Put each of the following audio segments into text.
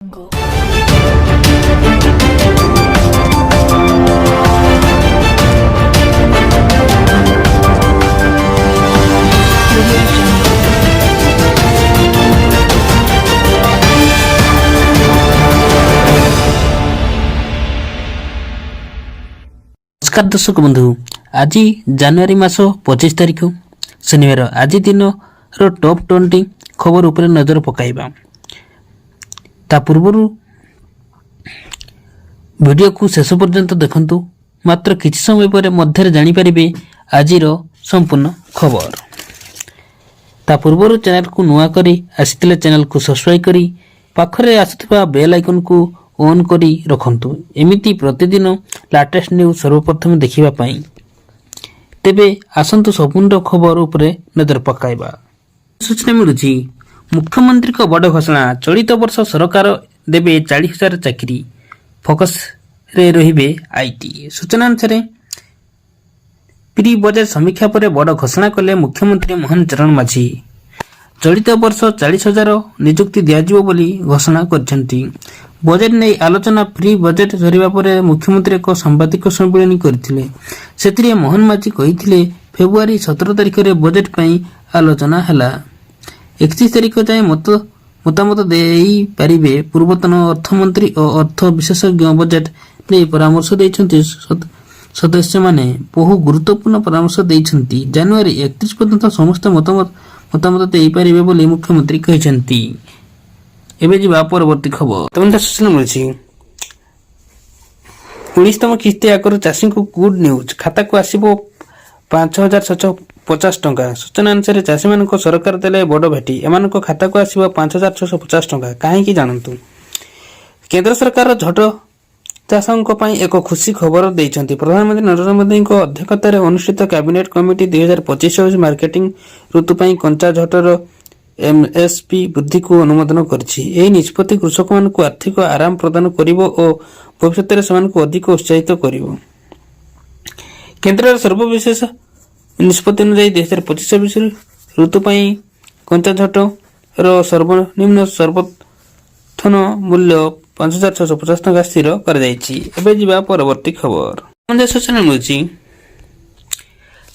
Jungle. Audio Jungle. ନମସ୍କାର ଦର୍ଶକ ବନ୍ଧୁ, ଆଜି ଜାନୁଆରୀ ମାସ 25 ତାରିଖ, ଶନିବାର। ଆଜି ଦିନର ଟପ୍ 20 ଖବର ଉପରେ ନଜର ପକାଇବା। ତା ପୂର୍ବରୁ ଭିଡ଼ିଓକୁ ଶେଷ ପର୍ଯ୍ୟନ୍ତ ଦେଖନ୍ତୁ। ମାତ୍ର କିଛି ସମୟ ପରେ ମଧ୍ୟରେ ଜାଣିପାରିବେ ଆଜିର ସମ୍ପୂର୍ଣ୍ଣ ଖବର। ତା ପୂର୍ବରୁ ଚ୍ୟାନେଲକୁ ନୂଆ କରି ଆସିଥିଲେ ଚ୍ୟାନେଲକୁ ସବସ୍କ୍ରାଇବ୍ କରି ପାଖରେ ଆସୁଥିବା ବେଲ୍ ଆଇକନ୍କୁ ଅନ୍ କରି ରଖନ୍ତୁ, ଏମିତି ପ୍ରତିଦିନ ଲାଟେଷ୍ଟ ନ୍ୟୁଜ୍ ସର୍ବପ୍ରଥମେ ଦେଖିବା ପାଇଁ। ତେବେ ଆସନ୍ତୁ, ସମ୍ପୂର୍ଣ୍ଣ ଖବର ଉପରେ ନଜର ପକାଇବା। ସୂଚନା ମିଳୁଛି, ମୁଖ୍ୟମନ୍ତ୍ରୀଙ୍କ ବଡ଼ ଘୋଷଣା। ଚଳିତ ବର୍ଷ ସରକାର ଦେବେ 40,000 ଚାକିରି, ଫୋକସରେ ରହିବେ IT. ସୂଚନା ଅନୁସାରେ, ପ୍ରି ବଜେଟ୍ ସମୀକ୍ଷା ପରେ ବଡ଼ ଘୋଷଣା କଲେ ମୁଖ୍ୟମନ୍ତ୍ରୀ ମୋହନ ଚରଣ ମାଝୀ। ଚଳିତ ବର୍ଷ 40,000 ନିଯୁକ୍ତି ଦିଆଯିବ ବୋଲି ଘୋଷଣା କରିଛନ୍ତି। ବଜେଟ୍ ନେଇ ଆଲୋଚନା। ପ୍ରି ବଜେଟ୍ ସରିବା ପରେ ମୁଖ୍ୟମନ୍ତ୍ରୀ ଏକ ସାମ୍ବାଦିକ ସମ୍ମିଳନୀ କରିଥିଲେ। ସେଥିରେ ମୋହନ ମାଝୀ କହିଥିଲେ, ଫେବୃଆରୀ 17 ତାରିଖରେ ବଜେଟ୍ ପାଇଁ ଆଲୋଚନା ହେଲା। 31 ତାରିଖ ଯାଏଁ ମତାମତ ଦେଇପାରିବେ। ପୂର୍ବତନ ଅର୍ଥମନ୍ତ୍ରୀ ଓ ଅର୍ଥ ବିଶେଷଜ୍ଞ ବଜେଟ୍ ନେଇ ପରାମର୍ଶ ଦେଇଛନ୍ତି। ସଦସ୍ୟମାନେ ବହୁ ଗୁରୁତ୍ୱପୂର୍ଣ୍ଣ ପରାମର୍ଶ ଦେଇଛନ୍ତି। ଜାନୁଆରୀ 31 ପର୍ଯ୍ୟନ୍ତ ସମସ୍ତେ ମତାମତ ଦେଇପାରିବେ ବୋଲି ମୁଖ୍ୟମନ୍ତ୍ରୀ କହିଛନ୍ତି। ଏବେ ଯିବା ପରବର୍ତ୍ତୀ ଖବର। ତେଣୁ ସୂଚନା ମିଳିଛି, 19ତମ କିସ୍ତି ଆଗରୁ ଚାଷୀଙ୍କୁ ଗୁଡ୍ ନ୍ୟୁଜ୍। ଖାତାକୁ ଆସିବ 5650 ଟଙ୍କା। ସୂଚନା ଅନୁସାରେ, ଚାଷୀମାନଙ୍କୁ ସରକାର ଦେଲେ ବଡ଼ ଭେଟି। ଏମାନଙ୍କ ଖାତାକୁ ଆସିବ 5650 ଟଙ୍କା। କାହିଁକି ଜାଣନ୍ତୁ। କେନ୍ଦ୍ର ସରକାର ଝୋଟ ଚାଷଙ୍କ ପାଇଁ ଏକ ଖୁସି ଖବର ଦେଇଛନ୍ତି। ପ୍ରଧାନମନ୍ତ୍ରୀ ନରେନ୍ଦ୍ର ମୋଦୀଙ୍କ ଅଧ୍ୟକ୍ଷତାରେ ଅନୁଷ୍ଠିତ କ୍ୟାବିନେଟ୍ କମିଟି 2025-26 ମାର୍କେଟିଂ ଋତୁ ପାଇଁ କଞ୍ଚା ଝୋଟର ଏମଏସପି ବୃଦ୍ଧିକୁ ଅନୁମୋଦନ କରିଛି। ଏହି ନିଷ୍ପତ୍ତି କୃଷକମାନଙ୍କୁ ଆର୍ଥିକ ଆରାମ ପ୍ରଦାନ କରିବ ଓ ଭବିଷ୍ୟତରେ ସେମାନଙ୍କୁ ଅଧିକ ଉତ୍ସାହିତ କରିବ। କେନ୍ଦ୍ରର ସର୍ବବିଶେଷ ନିଷ୍ପତ୍ତି ଅନୁଯାୟୀ, 2025-26 ଋତୁ ପାଇଁ କଞ୍ଚା ଝୋଟର ସର୍ବନିମ୍ନ ସମର୍ଥନ ମୂଲ୍ୟ 5650 ଟଙ୍କା ସ୍ଥିର କରାଯାଇଛି। ଏବେ ଯିବା ପରବର୍ତ୍ତୀ ଖବର। ମଧ୍ୟ ସୂଚନା ମିଳୁଛି,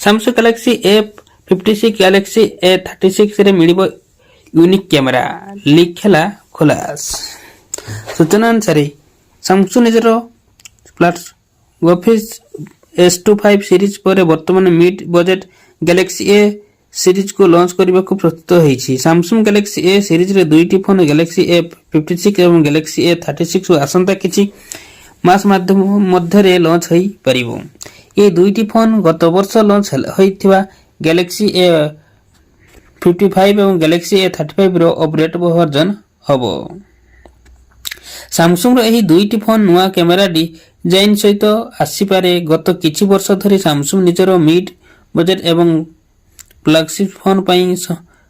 ସାମସଙ୍ଗ ଗ୍ୟାଲାକ୍ସି A56, galaxy A36ରେ ମିଳିବ ୟୁନିକ୍ କ୍ୟାମେରା, ଲିକ୍ ହେଲା ଖୁଲାସା। ସୂଚନା ଅନୁସାରେ, ସାମସଙ୍ଗ ନିଜର ଫ୍ଲାଗସିପ୍ S25 series ପରେ ବର୍ତ୍ତମାନ ମିଡ୍ ବଜେଟ୍ ଗ୍ୟାଲାକ୍ସି ଏ ସିରିଜକୁ ଲଞ୍ଚ କରିବାକୁ ପ୍ରସ୍ତୁତ ହୋଇଛି। ସାମସଙ୍ଗ ଗ୍ୟାଲାକ୍ସି ଏ ସିରିଜରେ ଦୁଇଟି ଫୋନ୍ ଗ୍ୟାଲାକ୍ସି A56 ଏବଂ ଗ୍ୟାଲାକ୍ସି A36 ଆସନ୍ତା କିଛି ମାସ ମଧ୍ୟରେ ଲଞ୍ଚ ହୋଇପାରିବ। ଏହି ଦୁଇଟି ଫୋନ୍ ଗତ ବର୍ଷ ଲଞ୍ଚ ହୋଇଥିବା ଗ୍ୟାଲାକ୍ସି A55 ଏବଂ ଗ୍ୟାଲାକ୍ସି A35ର ଅପଡେଟ୍ ଭର୍ଜନ ହେବ। ସାମସଙ୍ଗର ଏହି ଦୁଇଟି ଫୋନ୍ ନୂଆ କ୍ୟାମେରା ଡିଜାଇନ୍ ସହିତ ଆସିପାରେ। ଗତ କିଛି ବର୍ଷ ଧରି ସାମସଙ୍ଗ ନିଜର ମିଡ୍ ବଜେଟ୍ ଏବଂ ଫ୍ଲାଗସିପ୍ ଫୋନ୍ ପାଇଁ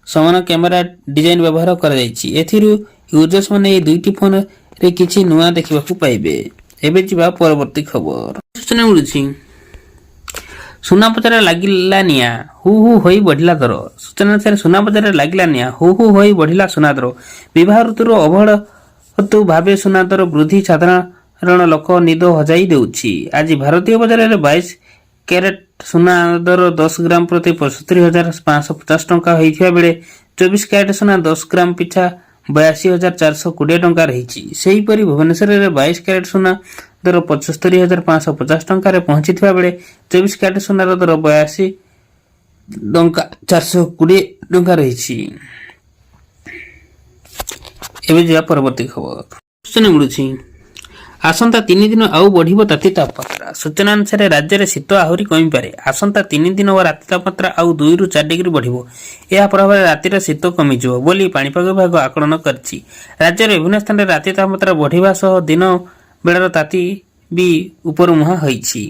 ସମାନ କ୍ୟାମେରା ଡିଜାଇନ୍ ବ୍ୟବହାର କରାଯାଇଛି। ଏଥିରୁ ୟୁଜର୍ସମାନେ ଏହି ଦୁଇଟି ଫୋନରେ କିଛି ନୂଆ ଦେଖିବାକୁ ପାଇବେ। ଏବେ ଯିବା ପରବର୍ତ୍ତୀ ଖବର। ସୂଚନା ମିଳୁଛି, ସୁନା ବଜାରରେ ଲାଗିଲା ନିଆଁ, ହୁ ହୁ ହୋଇ ବଢିଲା ଦର। ସୂଚନା ଅନୁସାରେ, ସୁନା ବଜାରରେ ଲାଗିଲା ନିଆଁ, ହୁ ହୁ ହୋଇ ବଢିଲା ସୁନା ଦର। ବିବାହ ଋତୁର ଅବହେଳିତ ଭାବେ ସୁନା ଦର ବୃଦ୍ଧି ସାଧାରଣ ଲୋକ ନିଦ ହଜାଇ ଦେଉଛି। ଆଜି ଭାରତୀୟ ବଜାରରେ 22 କ୍ୟାରେଟ ସୁନା ଦର 10 ଗ୍ରାମ ପ୍ରତି 75,550 ଟଙ୍କା ହୋଇଥିବା ବେଳେ 24 କ୍ୟାରେଟ ସୁନା 10 ଗ୍ରାମ ପିଛା 82,420 ଟଙ୍କା ରହିଛି। ସେହିପରି ଭୁବନେଶ୍ୱରରେ 22 କ୍ୟାରେଟ ସୁନା ଦର 75,550 ଟଙ୍କାରେ ପହଞ୍ଚିଥିବା ବେଳେ 24 କ୍ୟାରେଟ ସୁନାର ଦର 82 ଟଙ୍କା 420 ଟଙ୍କା ରହିଛି। ଏବେ ଯିବା ପରବର୍ତ୍ତୀ ଖବର। ସୂଚନା ମିଳୁଛି, ଆସନ୍ତା 3 ଦିନ ଆଉ ବଢିବ ତାତି ତାପମାତ୍ରା। ସୂଚନା ଅନୁସାରେ, ରାଜ୍ୟରେ ଶୀତ ଆହୁରି କମିପାରେ। ଆସନ୍ତା 3 ଦିନ ଓ ରାତି ତାପମାତ୍ରା ଆଉ 2ରୁ 4 ଡିଗ୍ରୀ ବଢିବ। ଏହା ପ୍ରଭାବରେ ରାତିର ଶୀତ କମିଯିବ ବୋଲି ପାଣିପାଗ ବିଭାଗ ଆକଳନ କରିଛି। ରାଜ୍ୟର ବିଭିନ୍ନ ସ୍ଥାନରେ ରାତି ତାପମାତ୍ରା ବଢିବା ସହ ଦିନ ବେଳର ତାତି ବି ଉପରମୁହାଁ ହୋଇଛି।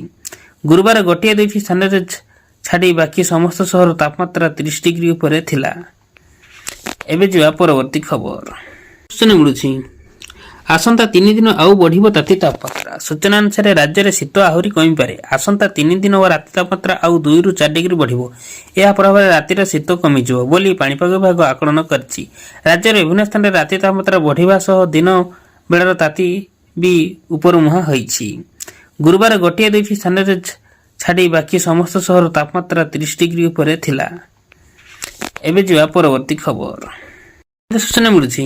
ଗୁରୁବାର ଗୋଟିଏ ଦୁଇଟି ସ୍ଥାନରେ ଛାଡି ବାକି ସମସ୍ତ ସହର ତାପମାତ୍ରା 30 ଡିଗ୍ରୀ ଉପରେ ଥିଲା। ଏବେ ଯିବା ପରବର୍ତ୍ତୀ ଖବର। ସୂଚନା ମିଳୁଛି, ଆସନ୍ତା 3 ଦିନ ଆଉ ବଢିବ ତାତି ତାପମାତ୍ରା। ସୂଚନା ଅନୁସାରେ, ରାଜ୍ୟରେ ଶୀତ ଆହୁରି କମିପାରେ। ଆସନ୍ତା 3 ଦିନ ଓ ରାତି ତାପମାତ୍ରା ଆଉ 2ରୁ 4 ଡିଗ୍ରୀ ବଢିବ। ଏହା ପ୍ରଭାବରେ ରାତିର ଶୀତ କମିଯିବ ବୋଲି ପାଣିପାଗ ବିଭାଗ ଆକଳନ କରିଛି। ରାଜ୍ୟର ବିଭିନ୍ନ ସ୍ଥାନରେ ରାତି ତାପମାତ୍ରା ବଢିବା ସହ ଦିନ ବେଳର ତାତି ବି ଉପରମୁହାଁ ହୋଇଛି। ଗୁରୁବାର ଗୋଟିଏ ଦୁଇଟି ସ୍ଥାନରେ ଛାଡ଼ି ବାକି ସମସ୍ତ ସହର ତାପମାତ୍ରା 30 ଡିଗ୍ରୀ ଉପରେ ଥିଲା। ଏବେ ଯିବା ପରବର୍ତ୍ତୀ ଖବର। ସୂଚନା ମିଳୁଛି,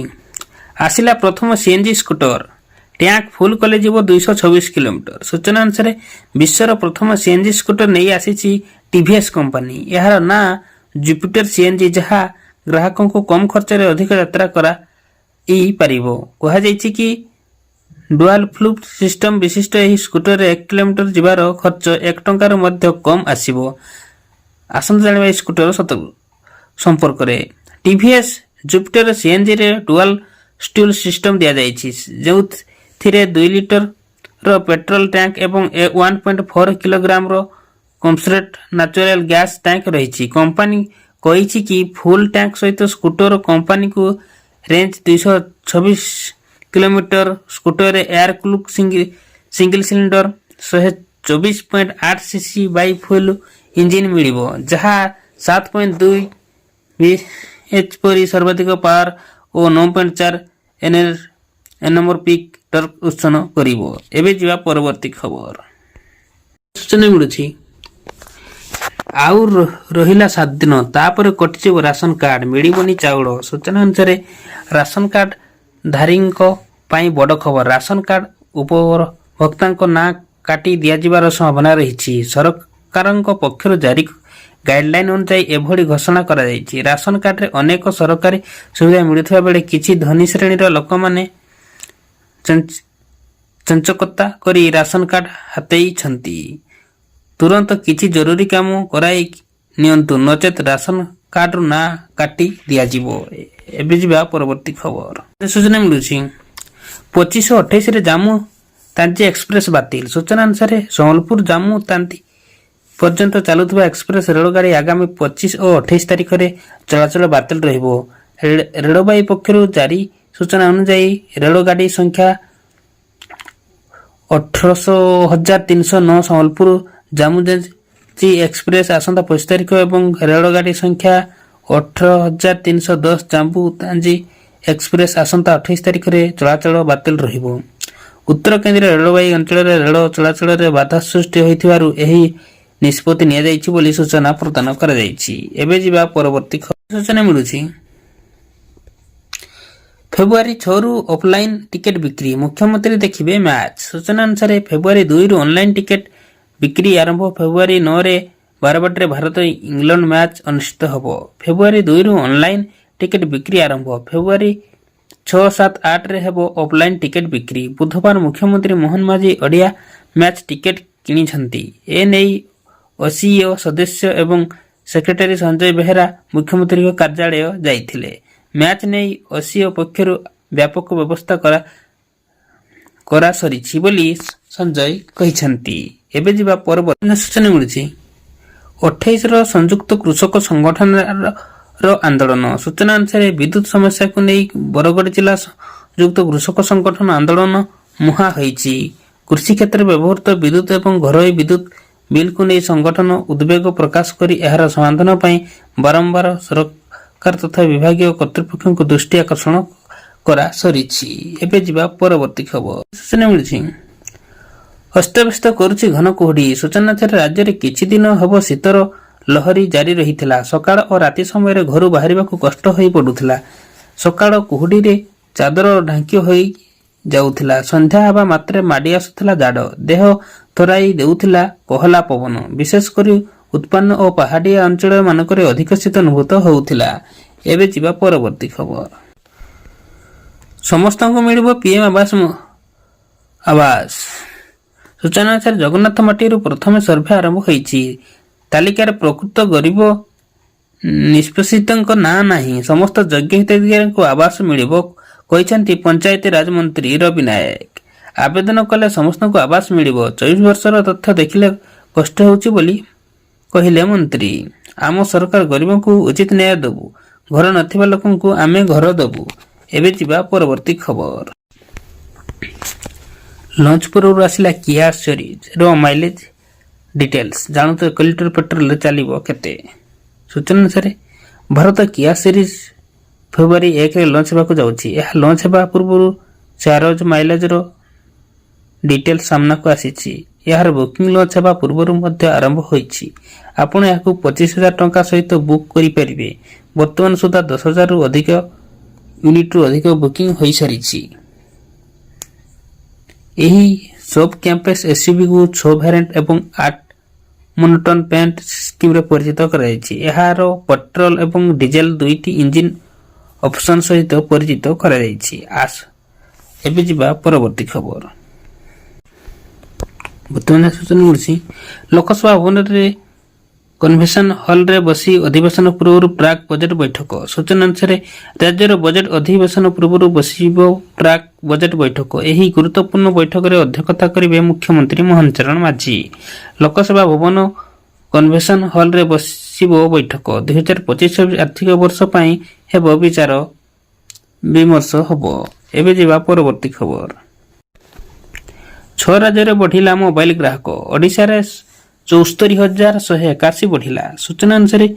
ଆସିଲା ପ୍ରଥମ ସିଏନଜି ସ୍କୁଟର, ଟ୍ୟାଙ୍କ ଫୁଲ୍ କଲେ ଯିବ 226 କିଲୋମିଟର। ସୂଚନା ଅନୁସାରେ, ବିଶ୍ୱର ପ୍ରଥମ ସିଏନଜି ସ୍କୁଟର ନେଇ ଆସିଛି ଟିଭିଏସ୍ କମ୍ପାନୀ। ଏହାର ନାଁ ଜୁପିଟର ସିଏନଜି, ଯାହା ଗ୍ରାହକଙ୍କୁ କମ୍ ଖର୍ଚ୍ଚରେ ଅଧିକ ଯାତ୍ରା କରାଇପାରିବ। କୁହାଯାଇଛି କି, ଡୁଆଲ ଫ୍ୟୁଲ୍ ସିଷ୍ଟମ ବିଶିଷ୍ଟ ଏହି ସ୍କୁଟରରେ 1 କିଲୋମିଟର ଯିବାର ଖର୍ଚ୍ଚ 1 ଟଙ୍କାରୁ ମଧ୍ୟ କମ୍ ଆସିବ। ଆସନ୍ତୁ ଜାଣିବା ଏହି ସ୍କୁଟର ସତ ସମ୍ପର୍କରେ। ଟିଭିଏସ୍ ଜୁପିଟର ସିଏନଜିରେ ଡୁଆଲ ଫ୍ୟୁଲ୍ ସିଷ୍ଟମ ଦିଆଯାଇଛି, ଯେଉଁଥିରେ 2 ଲିଟରର ପେଟ୍ରୋଲ ଟ୍ୟାଙ୍କ ଏବଂ 1.4 କିଲୋଗ୍ରାମର କମ୍ପ୍ରେସ୍ଡ ନ୍ୟାଚୁରାଲ ଗ୍ୟାସ୍ ଟ୍ୟାଙ୍କ ରହିଛି। କମ୍ପାନୀ କହିଛି କି, ଫୁଲ୍ ଟ୍ୟାଙ୍କ ସହିତ ସ୍କୁଟର କମ୍ପାନୀକୁ ରେଞ୍ଜ 226 କିଲୋମିଟର। ସ୍କୁଟରରେ air cool single cylinder 124.8 CC Bai fuel engine ମିଳିବ, ଯାହା 7.2 ଏଚ୍ ପରି ସର୍ବାଧିକ ପାୱାର ଓ 9.4 ଏନ୍ଏମ୍ର ପିକ୍ ଟର୍କ ଉତ୍ପନ୍ନ କରିବ। ଏବେ ଯିବା ପରବର୍ତ୍ତୀ ଖବର। ସୂଚନା ମିଳୁଛି, ଆଉ ରହିଲା 7 ଦିନ, ତାପରେ କଟିଯିବ ରାସନ କାର୍ଡ, ମିଳିବନି ଚାଉଳ। ସୂଚନା ଅନୁସାରେ, ରାସନ କାର୍ଡ ଧାରୀଙ୍କ ପାଇଁ ବଡ଼ ଖବର। ରାସନ କାର୍ଡ ଉପଭୋକ୍ତାଙ୍କ ନାଁ କାଟି ଦିଆଯିବାର ସମ୍ଭାବନା ରହିଛି। ସରକାରଙ୍କ ପକ୍ଷରୁ ଜାରି ଗାଇଡଲାଇନ ଅନୁଯାୟୀ ଏଭଳି ଘୋଷଣା କରାଯାଇଛି। ରାସନ କାର୍ଡରେ ଅନେକ ସରକାରୀ ସୁବିଧା ମିଳୁଥିବା ବେଳେ କିଛି ଧନୀ ଶ୍ରେଣୀର ଲୋକମାନେ ଚଞ୍ଚକତା କରି ରାସନ କାର୍ଡ ହାତେଇଛନ୍ତି। ତୁରନ୍ତ କିଛି ଜରୁରୀ କାମ କରାଇ ନିଅନ୍ତୁ, ନଚେତ ରାସନ କାର୍ଡରୁ ନାଁ କାଟି ଦିଆଯିବ। ଏବେ ଯିବା ପରବର୍ତ୍ତୀ ଖବର। ସୂଚନା ମିଳୁଛି, 25 ଓ 28ରେ ଜାମ୍ମୁ ତାଞ୍ଜି ଏକ୍ସପ୍ରେସ ବାତିଲ। ସୂଚନା ଅନୁସାରେ, ସମ୍ବଲପୁର ଜାମ୍ମୁ ତାନ୍ତି ପର୍ଯ୍ୟନ୍ତ ଚାଲୁଥିବା ଏକ୍ସପ୍ରେସ ରେଳଗାଡ଼ି ଆଗାମୀ 25 ଓ 28 ତାରିଖରେ ଚଳାଚଳ ବାତିଲ ରହିବ। ରେଳବାଇ ପକ୍ଷରୁ ଜାରି ସୂଚନା ଅନୁଯାୟୀ, ରେଳଗାଡ଼ି ସଂଖ୍ୟା 18309 ସମ୍ବଲପୁର ଜାମ୍ମୁ ତାଞ୍ଜି ଏକ୍ସପ୍ରେସ ଆସନ୍ତା 25 ତାରିଖ ଏବଂ ରେଳଗାଡ଼ି ସଂଖ୍ୟା 18310 ଜାମ୍ମୁ ତାଞ୍ଜି ଏକ୍ସପ୍ରେସ ଆସନ୍ତା 28 ତାରିଖରେ ଚଳାଚଳ ବାତିଲ ରହିବ। ଉତ୍ତର କେନ୍ଦ୍ରୀୟ ରେଳବାଇ ଅଞ୍ଚଳରେ ରେଳ ଚଳାଚଳରେ ବାଧା ସୃଷ୍ଟି ହୋଇଥିବାରୁ ଏହି ନିଷ୍ପତ୍ତି ନିଆଯାଇଛି ବୋଲି ସୂଚନା ପ୍ରଦାନ କରାଯାଇଛି। ଏବେ ଯିବା ପରବର୍ତ୍ତୀ ଖବର। ସୂଚନା ମିଳୁଛି, ଫେବୃଆରୀ 6ରୁ ଅଫଲାଇନ୍ ଟିକେଟ୍ ବିକ୍ରି, ମୁଖ୍ୟମନ୍ତ୍ରୀ ଦେଖିବେ ମ୍ୟାଚ୍। ସୂଚନା ଅନୁସାରେ, ଫେବୃଆରୀ 2ରୁ ଅନଲାଇନ୍ ଟିକେଟ୍ ବିକ୍ରି ଆରମ୍ଭ। ଫେବୃଆରୀ 9ରେ ବାରବାଟୀରେ ଭାରତ ଇଂଲଣ୍ଡ ମ୍ୟାଚ୍ ଅନୁଷ୍ଠିତ ହେବ। ଫେବୃଆରୀ 2ରୁ ଅନଲାଇନ୍ ଟିକେଟ୍ ବିକ୍ରି ଆରମ୍ଭ। ଫେବୃଆରୀ 6, 7, 8ରେ ହେବ ଅଫଲାଇନ୍ ଟିକେଟ୍ ବିକ୍ରି। ବୁଧବାର ମୁଖ୍ୟମନ୍ତ୍ରୀ Mohan Majhi ODI match ticket କିଣିଛନ୍ତି। ଏ ନେଇ ଓସିଏ ସଦସ୍ୟ ଏବଂ ସେକ୍ରେଟାରୀ ସଞ୍ଜୟ ବେହେରା ମୁଖ୍ୟମନ୍ତ୍ରୀଙ୍କ କାର୍ଯ୍ୟାଳୟ ଯାଇଥିଲେ। ମ୍ୟାଚ୍ ନେଇ ଓସିଏ ପକ୍ଷରୁ ବ୍ୟାପକ ବ୍ୟବସ୍ଥା କରାସରିଛି ବୋଲି ସଞ୍ଜୟ କହିଛନ୍ତି। ଏବେ ଯିବା ପରବର୍ତ୍ତୀ। ସୂଚନା ମିଳୁଛି, 28ର ସଂଯୁକ୍ତ କୃଷକ ସଂଗଠନର ଆନ୍ଦୋଳନ। ସୂଚନା ଅନୁସାରେ, ବିଦ୍ୟୁତ ସମସ୍ୟାକୁ ନେଇ ବରଗଡ଼ ଜିଲ୍ଲା ସଂଯୁକ୍ତ କୃଷକ ସଂଗଠନ ଆନ୍ଦୋଳନ ମୁହାଁ ହୋଇଛି। କୃଷି କ୍ଷେତ୍ରରେ ବ୍ୟବହୃତ ବିଦ୍ୟୁତ ଏବଂ ଘରୋଇ ବିଦ୍ୟୁତ ବିଲ୍କୁ ନେଇ ସଂଗଠନ ଉଦ୍ବେଗ ପ୍ରକାଶ କରି ଏହାର ସମାଧାନ ପାଇଁ ବାରମ୍ବାର ସରକାର ତଥା ବିଭାଗୀୟ କର୍ତ୍ତୃପକ୍ଷଙ୍କୁ ଦୃଷ୍ଟି ଆକର୍ଷଣ କରାସରିଛି। ଏବେ ଯିବା ପରବର୍ତ୍ତୀ ଖବର। ସୂଚନା ମିଳୁଛି, ଅସ୍ତବ୍ୟସ୍ତ କରୁଛି ଘନ କୁହୁଡ଼ି। ସୂଚନା ଅନୁସାରେ, ରାଜ୍ୟରେ କିଛି ଦିନ ହେବ ଶୀତର ଲହରୀ ଜାରି ରହିଥିଲା। ସକାଳ ଓ ରାତି ସମୟରେ ଘରୁ ବାହାରିବାକୁ କଷ୍ଟ ହୋଇ ପଡୁଥିଲା। ସକାଳ କୁହୁଡ଼ିରେ ଚାଦର ଢାଙ୍କି ହୋଇ ଯାଉଥିଲା। ସନ୍ଧ୍ୟା ହେବା ମାତ୍ରେ ମାଡ଼ି ଆସୁଥିଲା ଜାଡ଼। ଦେହ ଥରାଇ ଦେଉଥିଲା କୋହଲା ପବନ। ବିଶେଷ କରି ଉତ୍ତାନ ଓ ପାହାଡ଼ିଆ ଅଞ୍ଚଳ ମାନଙ୍କରେ ଅଧିକ ଶୀତ ଅନୁଭୂତ ହେଉଥିଲା। ଏବେ ଯିବା ପରବର୍ତ୍ତୀ ଖବର। ସମସ୍ତଙ୍କୁ ମିଳିବ ପିଏମ୍ ଆବାସ। ସୂଚନା ଅନୁସାରେ, ଜଗନ୍ନାଥ ମାଟିରୁ ପ୍ରଥମେ ସର୍ଭେ ଆରମ୍ଭ ହୋଇଛି। ତାଲିକାରେ ପ୍ରକୃତ ଗରିବ ନିଷ୍ପେଷିତଙ୍କ ନାଁ ନାହିଁ। ସମସ୍ତ ଯୋଗ୍ୟ ହିତାଧିକାରୀଙ୍କୁ ଆବାସ ମିଳିବ, କହିଛନ୍ତି ପଞ୍ଚାୟତି ରାଜ ମନ୍ତ୍ରୀ ରବି ନାଏକ। ଆବେଦନ କଲେ ସମସ୍ତଙ୍କୁ ଆବାସ ମିଳିବ। 24 ବର୍ଷର ତଥ୍ୟ ଦେଖିଲେ କଷ୍ଟ ହେଉଛି ବୋଲି କହିଲେ ମନ୍ତ୍ରୀ। ଆମ ସରକାର, ଗରିବଙ୍କୁ ଉଚିତ ନ୍ୟାୟ ଦେବୁ। ଘର ନଥିବା ଲୋକଙ୍କୁ ଆମେ ଘର ଦେବୁ। ଏବେ ଯିବା ପରବର୍ତ୍ତୀ ଖବର। ଲଞ୍ଚ ପୂର୍ବରୁ ଆସିଲା କିଆ ର ମାଇଲେଜ ଡିଟେଲ୍ସ, ଜାଣନ୍ତୁ 1 ଲିଟର ପେଟ୍ରୋଲରେ ଚାଲିବ କେତେ? ସୂଚନା ଅନୁସାରେ, ଭାରତ କିଆ ସେରିଜ୍ ଫେବୃଆରୀ 1ରେ ଲଞ୍ଚ ହେବାକୁ ଯାଉଛି। ଏହା ଲଞ୍ଚ ହେବା ପୂର୍ବରୁ ଚାର୍ଜ ମାଇଲେଜର ଡିଟେଲ୍ସ ସାମ୍ନାକୁ ଆସିଛି। ଏହାର ବୁକିଂ ଲଞ୍ଚ ହେବା ପୂର୍ବରୁ ମଧ୍ୟ ଆରମ୍ଭ ହୋଇଛି। ଆପଣ ଏହାକୁ 25,000 ଟଙ୍କା ସହିତ ବୁକ୍ କରିପାରିବେ। ବର୍ତ୍ତମାନ ସୁଦ୍ଧା 10,000ରୁ ଅଧିକ ୟୁନିଟ୍ରୁ ଅଧିକ ବୁକିଂ ହୋଇସାରିଛି। ଏହି ସବ୍ କମ୍ପାକ୍ଟ ଏସ୍ୟୁଭିକୁ ଛଅ ଭ୍ୟାରିଏଣ୍ଟ ଏବଂ ଆଠ ମୋନୋଟୋନ୍ ପେଣ୍ଟ ସ୍କିମ୍ରେ ପରିଚିତ କରାଯାଇଛି। ଏହାର ପେଟ୍ରୋଲ ଏବଂ ଡିଜେଲ ଦୁଇଟି ଇଞ୍ଜିନ୍ ଅପସନ୍ ସହିତ ପରିଚିତ କରାଯାଇଛି। ଆସ, ଏବେ ଯିବା ପରବର୍ତ୍ତୀ ଖବର। ବର୍ତ୍ତମାନ ସୂଚନା ମିଳୁଛି, ଲୋକସଭା ଭବନରେ କନଭେନସନ ହଲରେ ବସି ଅଧିବେଶନ ପୂର୍ବରୁ ପ୍ରାକ୍ ବଜେଟ୍ ବୈଠକ। ସୂଚନା ଅନୁସାରେ, ରାଜ୍ୟର ବଜେଟ୍ ଅଧିବେଶନ ପୂର୍ବରୁ ବସିବ ପ୍ରାକ୍ ବଜେଟ୍ ବୈଠକ। ଏହି ଗୁରୁତ୍ୱପୂର୍ଣ୍ଣ ବୈଠକରେ ଅଧ୍ୟକ୍ଷତା କରିବେ ମୁଖ୍ୟମନ୍ତ୍ରୀ ମୋହନ ଚରଣ ମାଝୀ। ଲୋକସଭା ଭବନ କନଭେନସନ ହଲରେ ବସିବ ବୈଠକ। 2025 ଆର୍ଥିକ ବର୍ଷ ପାଇଁ ହେବ ବିଚାର ବିମର୍ଶ ହେବ। ଏବେ ଯିବା ପରବର୍ତ୍ତୀ ଖବର। ଛଅ ରାଜ୍ୟରେ ବଢିଲା ମୋବାଇଲ ଗ୍ରାହକ, ଓଡ଼ିଶାରେ 74,181 ବଢିଲା। ସୂଚନା ଅନୁସାରେ,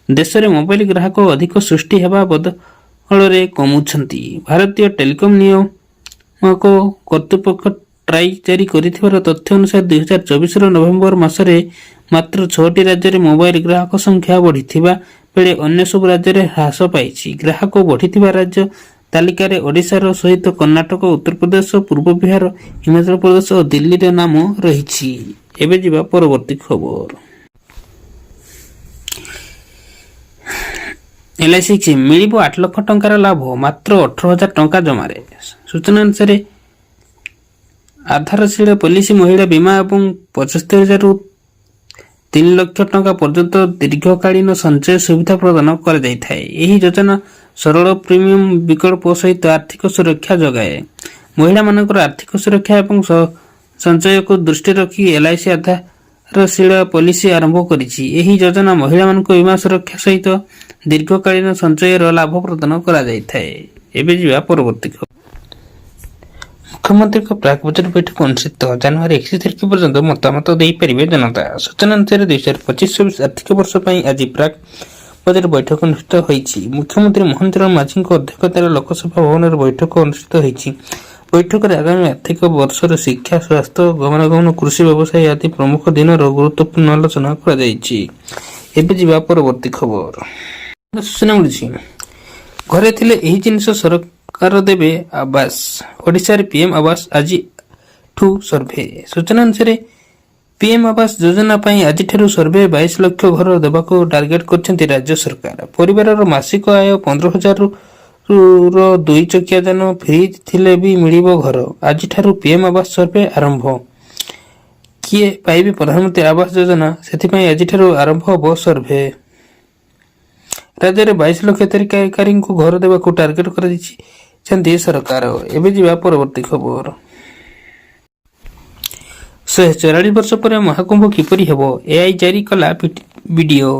ଦେଶରେ ମୋବାଇଲ ଗ୍ରାହକ ଅଧିକ ସୃଷ୍ଟି ହେବା ବଦଳରେ କମୁଛନ୍ତି। ଭାରତୀୟ ଟେଲିକମ୍ ନିୟାମକ କର୍ତ୍ତୃପକ୍ଷ ଟ୍ରାଇ ଜାରି କରିଥିବାର ତଥ୍ୟ ଅନୁସାରେ, 2024ର ନଭେମ୍ବର ମାସରେ ମାତ୍ର ଛଅଟି ରାଜ୍ୟରେ ମୋବାଇଲ ଗ୍ରାହକ ସଂଖ୍ୟା ବଢ଼ିଥିବା ବେଳେ ଅନ୍ୟ ସବୁ ରାଜ୍ୟରେ ହ୍ରାସ ପାଇଛି। ଗ୍ରାହକ ବଢ଼ିଥିବା ରାଜ୍ୟ ତାଲିକାରେ ଓଡ଼ିଶାର ସହିତ କର୍ଣ୍ଣାଟକ, ଉତ୍ତରପ୍ରଦେଶ, ପୂର୍ବ ବିହାର, ହିମାଚଳ ପ୍ରଦେଶ ଓ ଦିଲ୍ଲୀର ନାମ ରହିଛି। ଏବେ ଯିବା ପରବର୍ତ୍ତୀ ଖବର। ଏଲ୍ଆଇସି ମିଳିବ 8 ଲକ୍ଷ ଟଙ୍କାର ଲାଭ, ମାତ୍ର 18,000 ଟଙ୍କା ଜମାରେ। ସୂଚନା ଅନୁସାରେ, ଆଧାରଶୀଳ ପଲିସି ମହିଳା ବୀମା ଏବଂ 75,000ରୁ 3 ଲକ୍ଷ ଟଙ୍କା ପର୍ଯ୍ୟନ୍ତ ଦୀର୍ଘକାଳୀନ ସଞ୍ଚୟ ସୁବିଧା ପ୍ରଦାନ କରାଯାଇଥାଏ। ଏହି ଯୋଜନା ସରଳ ପ୍ରିମିୟମ ବିକଳ୍ପ ସହିତ ଆର୍ଥିକ ସୁରକ୍ଷା ଯୋଗାଏ। ମହିଳାମାନଙ୍କର ଆର୍ଥିକ ସୁରକ୍ଷା ଏବଂ ସଞ୍ଚୟକୁ ଦୃଷ୍ଟିରେ ରଖି ଏଲ୍ଆଇସି ଆଧାରଶୀଳ ପଲିସି ଆରମ୍ଭ କରିଛି। ଏହି ଯୋଜନା ମହିଳାମାନଙ୍କୁ ବୀମା ସୁରକ୍ଷା ସହିତ ଦୀର୍ଘକାଳୀନ ସଞ୍ଚୟର ଲାଭ ପ୍ରଦାନ କରାଯାଇଥାଏ। ଏବେ ଯିବା ପରବର୍ତ୍ତୀ ଖବର। ମୁଖ୍ୟମନ୍ତ୍ରୀଙ୍କ ପ୍ରାକ୍ ବଜେଟ୍ ବୈଠକ ଅନୁଷ୍ଠିତ। ଜାନୁଆରୀ 21 ତାରିଖ ପର୍ଯ୍ୟନ୍ତ ମତାମତ ଦେଇପାରିବେ ଜନତା। ସୂଚନା ଅନୁସାରେ, 2025-26 ଆର୍ଥିକ ବର୍ଷ ପାଇଁ ଆଜି ପ୍ରାକ୍ ବଜେଟ୍ ବୈଠକ ଅନୁଷ୍ଠିତ ହୋଇଛି। ମୁଖ୍ୟମନ୍ତ୍ରୀ ମୋହନ ଚରଣ ମାଝୀଙ୍କ ଅଧ୍ୟକ୍ଷତାରେ ଲୋକସଭା ଭବନରେ ବୈଠକ ଅନୁଷ୍ଠିତ ହୋଇଛି। ବୈଠକରେ ଆଗାମୀ ଆର୍ଥିକ ବର୍ଷର ଶିକ୍ଷା, ସ୍ୱାସ୍ଥ୍ୟ, ଗମନାଗମନ, କୃଷି, ବ୍ୟବସାୟ ଆଦି ପ୍ରମୁଖ ଦିଗର ଗୁରୁତ୍ୱପୂର୍ଣ୍ଣ ଆଲୋଚନା କରାଯାଇଛି। ଏବେ ଯିବା ପରବର୍ତ୍ତୀ ଖବର। ସୂଚନା ମିଳୁଛି, ଘରେ ଥିଲେ ଏହି ଜିନିଷ, ସରକାର ଦେବେ ଆବାସ। ଓଡ଼ିଶାରେ ପିଏମ୍ ଆବାସ ଆଜିଠୁ ସର୍ଭେ। ସୂଚନା ଅନୁସାରେ, ପିଏମ୍ ଆବାସ ଯୋଜନା ପାଇଁ ଆଜିଠାରୁ ସର୍ଭେ। 22 ଲକ୍ଷ ଘର ଦେବାକୁ ଟାର୍ଗେଟ କରିଛନ୍ତି ରାଜ୍ୟ ସରକାର। ପରିବାରର ମାସିକ ଆୟ 15,000ରୁ ର ଦୁଇ ଚକିଆ ଯାନ, ଫ୍ରିଜ୍ ଥିଲେ ବି ମିଳିବ ଘର। ଆଜିଠାରୁ ପିଏମ୍ ଆବାସ ସର୍ଭେ ଆରମ୍ଭ। କିଏ ପାଇବେ ପ୍ରଧାନମନ୍ତ୍ରୀ ଆବାସ ଯୋଜନା, ସେଥିପାଇଁ ଆଜିଠାରୁ ଆରମ୍ଭ ହେବ ସର୍ଭେ। ରାଜ୍ୟରେ 22 ଲକ୍ଷ ହିତାଧିକାରୀଙ୍କୁ ଘର ଦେବାକୁ ଟାର୍ଗେଟ କରାଯାଇଛନ୍ତି ସରକାର। ଏବେ ଯିବା ପରବର୍ତ୍ତୀ ଖବର। 144 ବର୍ଷ ପରେ ମହାକୁମ୍ଭ କିପରି ହେବ, ଏଆଇ ଜାରି କଲା ଭିଡିଓ।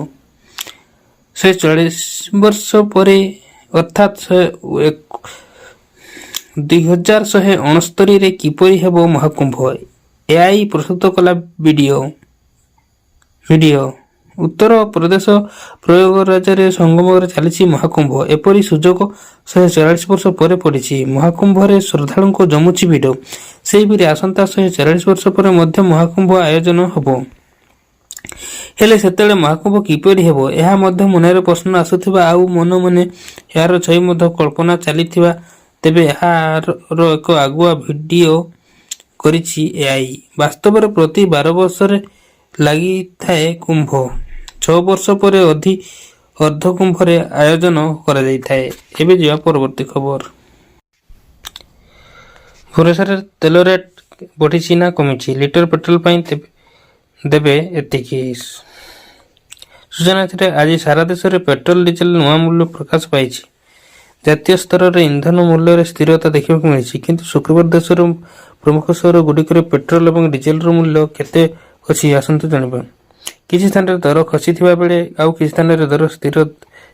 144 ବର୍ଷ ପରେ, ଅର୍ଥାତ୍ 2169ରେ କିପରି ହେବ ମହାକୁମ୍ଭ, ଏଆଇ ପ୍ରସ୍ତୁତ କଲା ଭିଡିଓ। ଉତ୍ତର ପ୍ରଦେଶ ପ୍ରୟାଗରାଜରେ ସଙ୍ଗମରେ ଚାଲିଛି ମହାକୁମ୍ଭ। ଏପରି ସୁଯୋଗ 144 ବର୍ଷ ପରେ ପଡ଼ିଛି। ମହାକୁମ୍ଭରେ ଶ୍ରଦ୍ଧାଳୁଙ୍କ ଜମୁଛି ଭିଡ଼। ସେହିପରି ଆସନ୍ତା 144 ବର୍ଷ ପରେ ମଧ୍ୟ ମହାକୁମ୍ଭ ଆୟୋଜନ ହେବ। ହେଲେ ସେତେବେଳେ ମହାକୁମ୍ଭ କିପରି ହେବ, ଏହା ମଧ୍ୟ ମନରେ ପ୍ରଶ୍ନ ଆସୁଥିବା ଆଉ ମନେ ମନେ ଏହାର ଛବି ମଧ୍ୟ କଳ୍ପନା ଚାଲିଥିବା। ତେବେ ଏହାର ଏକ ଆଗୁଆ ଭିଡିଓ କରିଛି ଏଆଇ। ବାସ୍ତବରେ ପ୍ରତି 12 ବର୍ଷରେ ଲାଗିଥାଏ କୁମ୍ଭ। 6 ବର୍ଷ ପରେ ଅର୍ଦ୍ଧକୁମ୍ଭରେ ଆୟୋଜନ କରାଯାଇଥାଏ। ଏବେ ଯିବା ପରବର୍ତ୍ତୀ ଖବର। ଭୁବନେଶ୍ୱରରେ ତେଲ ରେଟ୍ ବଢ଼ିଛି ନା କମିଛି? ଲିଟର ପେଟ୍ରୋଲ ପାଇଁ ଦେବେ ଏତିକି। ସୂଚନା ଥିଲେ, ଆଜି ସାରା ଦେଶରେ ପେଟ୍ରୋଲ ଡିଜେଲ ନୂଆ ମୂଲ୍ୟ ପ୍ରକାଶ ପାଇଛି। ଜାତୀୟ ସ୍ତରରେ ଇନ୍ଧନ ମୂଲ୍ୟରେ ସ୍ଥିରତା ଦେଖିବାକୁ ମିଳିଛି। କିନ୍ତୁ ଶୁକ୍ରବାର ଦେଶର ପ୍ରମୁଖ ସହର ଗୁଡ଼ିକରେ ପେଟ୍ରୋଲ ଏବଂ ଡିଜେଲର ମୂଲ୍ୟ କେତେ ଅଛି, ଆସନ୍ତୁ ଜାଣିବା। କିଛି ସ୍ଥାନରେ ଦର ଖସିଥିବା ବେଳେ ଆଉ କିଛି ସ୍ଥାନରେ ଦର ସ୍ଥିର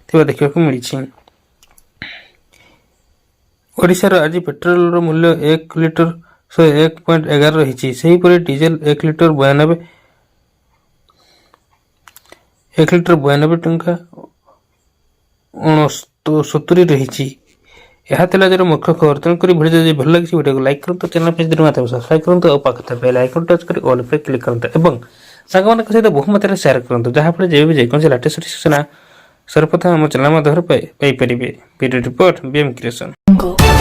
ଥିବା ଦେଖିବାକୁ ମିଳିଛି। ଓଡ଼ିଶାର ଆଜି ପେଟ୍ରୋଲର ମୂଲ୍ୟ ଏକ ଲିଟର 101.11 ରହିଛି। ସେହିପରି ଡିଜେଲ 1 ଲିଟର 92 ଟଙ୍କା 69 ରହିଛି। ଏହା ଥିଲା ଆଜିର ମୁଖ୍ୟ ଖବର। ତେଣୁକରି ଭିଡ଼ିଓ ଯଦି ଭଲ ଲାଗିଛି, ଭିଡ଼ିଓକୁ ଲାଇକ୍ କରନ୍ତୁ, ଚ୍ୟାନେଲ୍ ପେଜ୍ ନୂଆ ସବସ୍କ୍ରାଇବ୍ କରନ୍ତୁ ଆଉ ପାଖରେ ଥିବା ବେଲ୍ ଆଇକନ୍ ଟଚ୍ କରି ଅଲ୍ ଉପରେ କ୍ଲିକ୍ କରନ୍ତୁ ଏବଂ ସାଙ୍ଗମାନଙ୍କ ସହିତ ବହୁ ମାତ୍ରାରେ ସେୟାର କରନ୍ତୁ, ଯାହାଫଳରେ ଯେବେ ବି ଯେକୌଣସି ଲାଟେଷ୍ଟ ସୂଚନା ସର୍ବପ୍ରଥମେ ଆମ ଚ୍ୟାନେଲ୍ ମାଧ୍ୟମରେ ପାଇପାରିବେ। Video report, BM creation. Jungle.